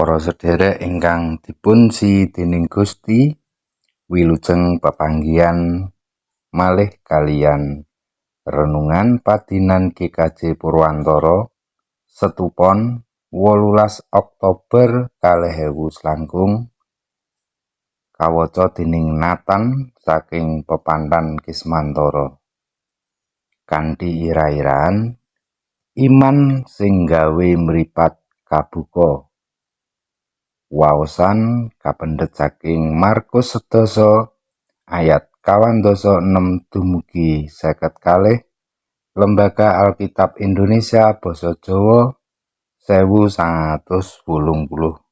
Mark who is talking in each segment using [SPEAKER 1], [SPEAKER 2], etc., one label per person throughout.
[SPEAKER 1] Para sedherek ingkang dipunsi dening Gusti, wilujeng pepanggihan malih kaliyan renungan padinan GKJ Purwantara Setu Pon 18 Oktober 2021 kawaca dening Nathan saking Pepantan Kismantara. Kanthi ira-iraan iman sing gawe mripat kabuka. Waosan kapendhet saking Markus 10 ayat 46 dumugi 52, Lembaga Alkitab Indonesia Basa Jawa 1981.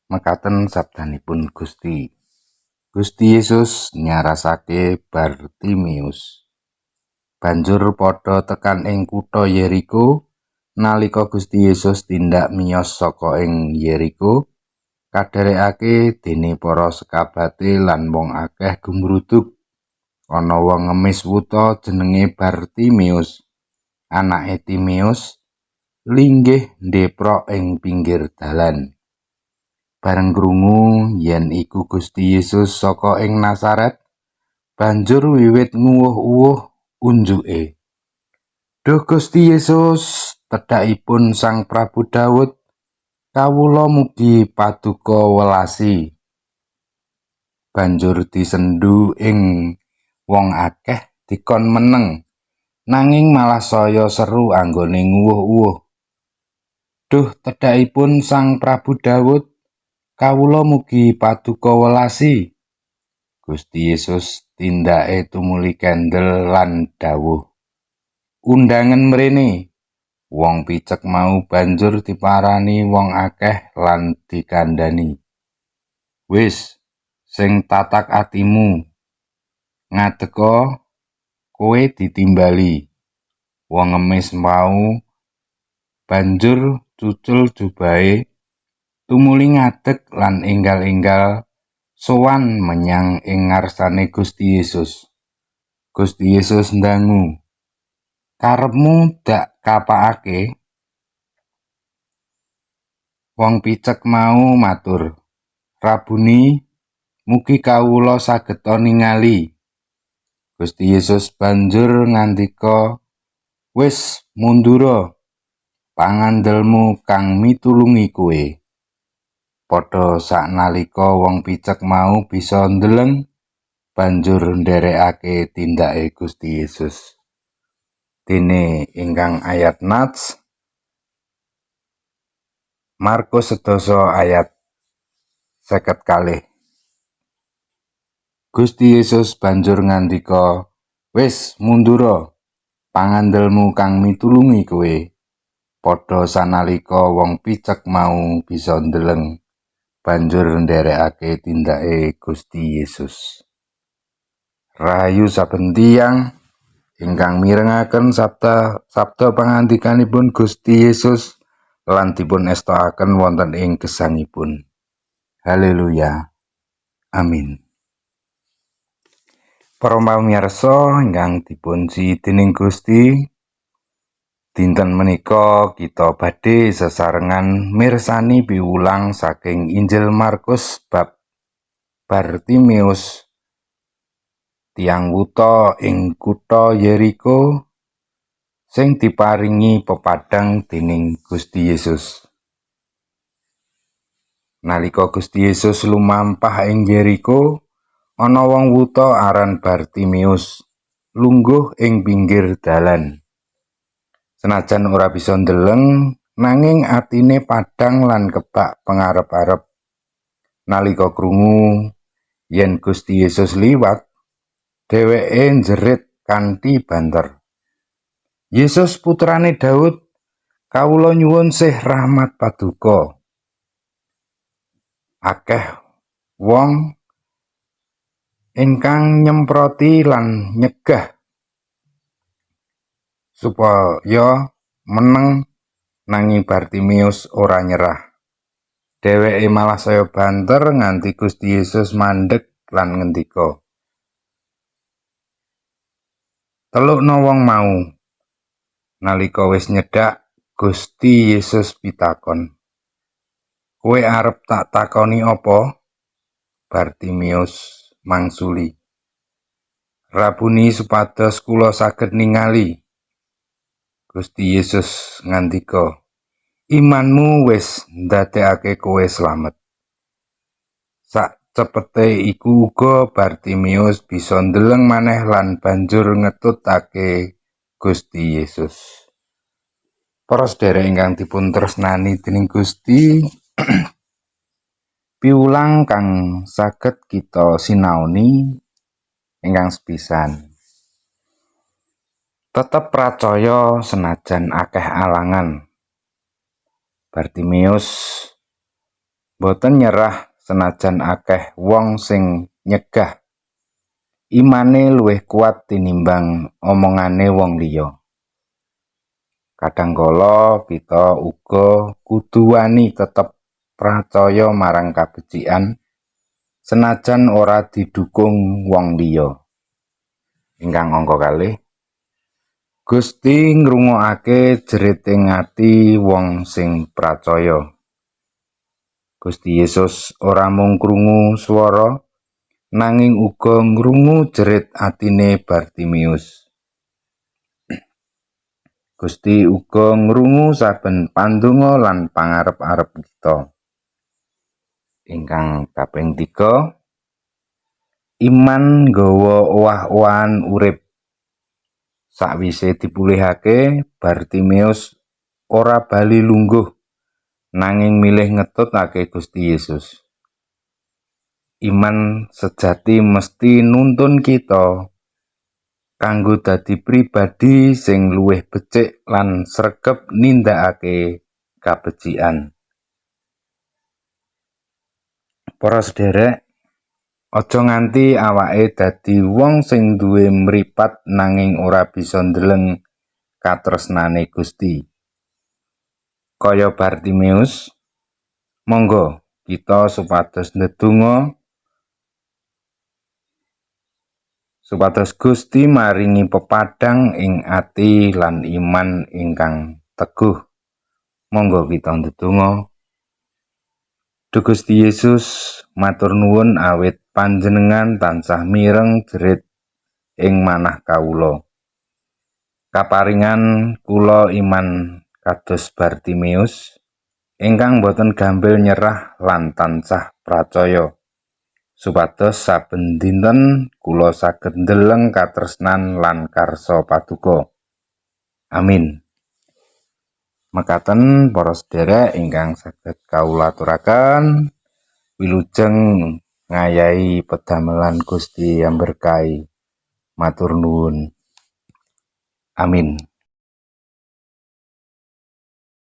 [SPEAKER 1] Mekaten sabdanipun Gusti. Gusti Yesus nyarasake Bartimeus. Banjur padha tekan ing kutha Yeriko. Nalika Gusti Yesus tindak miyos saka ing Yeriko, kadherekake dene para sekabate lan wong akeh gumruduk. Ana wong ngemis wuta jenenge Bartimeus, anake Timeus, linggih ndeprok ing pinggir dalan. Bareng krungu yen iku Gusti Yesus saka ing Nazaret, banjur wiwit nguwuh-uwuh unjuke. Duh Gusti Yesus, tedhakipun Sang Prabu Daud, kawula mugi paduka welasi. Banjur disendu ing wong akeh dikon meneng, nanging malah saya seru anggone nguwuh-uwuh. Duh tedhakipun Sang Prabu Daud, kawula mugi paduka welasi. Gusti Yesus tindake tumuli kendel lan dawuh, undangen mrene. Wong picek mau banjur diparani wong akeh lan dikandhani, wis sing tatak atimu, ngadeka, kowe ditimbali. Wong ngemis mau banjur cucul jubahe, tumuli ngadeg lan enggal-enggal sowan menyang ing ngarsane Gusti Yesus. Gusti Yesus ndangu, karepmu dak kapakake? Wong picek mau matur, Rabuni, mugi kawula sageta ningali. Gusti Yesus banjur ngandika, wis mundura, pangandelmu kang mitulungi kowe. Padha saknalika wong picek mau bisa ndeleng, banjur nderekake tindake Gusti Yesus. Dene ingkang ayat nats Markus 10 ayat 52. Gusti Yesus banjur ngandika, wis mundura, pangandelmu kang mitulungi kowe. Padha sanalika wong picek mau bisa ndeleng, banjur nderekake tindake Gusti Yesus. Rahayu saben tiyang ingkang mirengaken sabda pangandikanipun Gusti Yesus lan dipun estokaken wonten ing gesangipun. Haleluya. Amin. Para pamirsa ingkang dipunsi dening Gusti, dinten menika kita badhe sesarengan mirsani piwulang saking Injil Markus bab Bartimeus, tiyang wuta ing kutha Yeriko sing diparingi pepadhang dening Gusti Yesus. Nalika Gusti Yesus lumampah ing Yeriko, ana wong wuta aran Bartimeus lungguh ing pinggir dalan. Senajan ora bisa ndeleng, nanging atine padhang lan kebak pengarep-arep. Nalika krungu yen Gusti Yesus liwat, dheweke njerit kanthi banter, Yesus putrane Daud, kawula nyuwun sih rahmat paduka. Akeh wong ingkang nyemproti lan nyegah supaya meneng, nanging Bartimeus ora nyerah. Dheweke malah saya banter nganti Gusti Yesus mandeg lan ngendika, telukno wong mau. Nalika wis nyedhak, Gusti Yesus pitakon, "Kowe arep tak takoni apa?" Bartimeus mangsuli, "Rabuni, supados kula saged ningali." Gusti Yesus ngandika, "Imanmu wis ndadekake kowe slamet." Sacepete iku uga Bartimeus bisa ndeleng maneh lan banjur ngetutake Gusti Yesus. Para sedherek ingkang dipun tresnani dening Gusti, piwulang kang saged kita sinaoni ingkang sepisan, tetep pracaya senajan akeh alangan. Bartimeus boten nyerah senajan akeh wong sing nyegah. Imane luwih kuat tinimbang omongane wong liya. Kadhangkala kita uga kudu wani tetep pracaya marang kabecikan senajan ora didukung wong liya. Ingkang angka kalih, Gusti ngrungokake jeriting ati wong sing pracaya. Gusti Yesus ora mung krungu swara, nanging uga ngrungu jerit atine Bartimeus. Gusti uga ngrungu saben pandonga lan pangarep-arep kita. Ingkang kaping 3, iman nggawa owah-owahan urip. Sakwise dipulihake, Bartimeus ora bali lungguh, nanging milih ngetutake Gusti Yesus. Iman sejati mesti nuntun kita kanggo dadi pribadi sing luwih becik lan sregep nindakake kabecikan. Para sedherek, aja nganti awake dadi wong sing duwe mripat nanging ora bisa ndeleng katresnane Gusti. Kaya Bartimeus, monggo kita supados ndedonga supados Gusti maringi pepadhang ing ati lan iman ingkang teguh. Monggo kita ndedonga. Duh Gusti Yesus, matur nuwun awit panjenengan tansah mireng jerit ing manah kawula. Kaparingan kula iman kados Bartimeus ingkang boten gampil nyerah lan tansah pracaya, supados saben dinten kula saged ndeleng katresnan lan karsa Paduka. Amin. Mekaten, para sedherek, ingkang saged kawula aturaken. Wilujeng ngayahi pedamelan. Gusti amberkahi. Matur nuwun. Amin.